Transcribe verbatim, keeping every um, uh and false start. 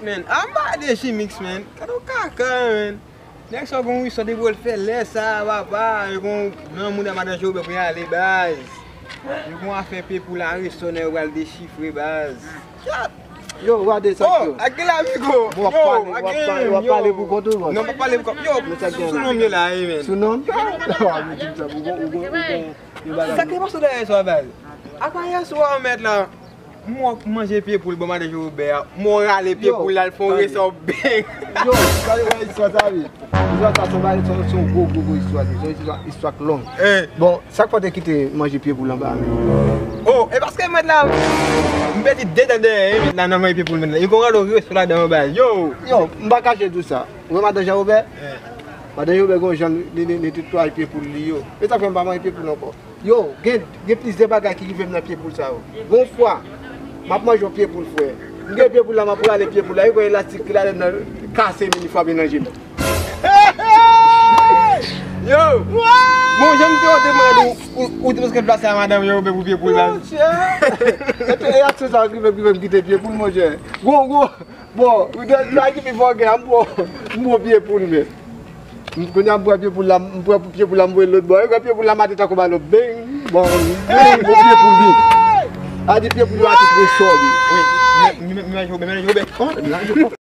Man, a m pa de Jimix, man. Gade yon kaka, man. Nèg sa gon wisòt depi w fè lè sa, papa. Yo gon gran moun nan madan Jewobè pou y ale, baz. Yo gon afè pye pou la resò nan yo pral dechifre, baz. Yo, gade sa. Oh, yo. Ak gen la, amigo. Bon, w ap pale, w ap pale, w ap pale pou kont ou, bro. Non, pa pale pou kont. Yo, sou non m yo la, wi, man. Sou non? Yo, yo di sa pou kont, ou gon, ou gon, yo bagay. Sa ki pase dèyè sa, baz? Apa yè swa, mèt la. M wè w manje pye poul bò madan Jewobè a. M wè w rale pye poul la, l fè yon resò beng. Yo, gade wè istwa sa, wi. Istwa sa, se yon bagay, se yon, se yon gwo, gwo, gwo istwa, se yon istwa, istwa k long. Bon, sa k fè w te kite manje pye poul anba a menm? Oh, e paske mèt la, m pèdi de dan dèyè, mèt la, nan manje pye poul mèt la. Yo gon rale yon resò ladan anba. Yo! Yo, m pa kache di w sa. Ou wè madan Jewobè? Madan Jewobè gon jan li, li, li netwaye pye poul li yo. E sa fè m pa manje pye poul ankò. Yo, gen, gen plizyè bagay ki rive m nan pye poul sa yo. Gon fwa, m ap manje yon pye poul, frè. M gen pye poul la, m ap rale pye poul la, yo gon elastik ki ladan nan kase m, yon fwa melanje m. Yo! Bon, jan m te wè te mwen ou, ou, ou te prèske plase a madan Jewobè pou pye poul la. Monchè! E, e aksyon sa rive, rive m kite pye poul, monchè. Gwo, gwo. Bon, ou de, la ki pi fò gen, m pran, m pran pye poul, men. Kounye a m pran pye poul la, m pran pye poul la, m voye l lòt bò. E pye poul la mate tankou balon. Beng, bon, beng, bon pye poul li. A di pye poul yo a tout resò li. Wi, men, men, men, men, men, men, men, men, men,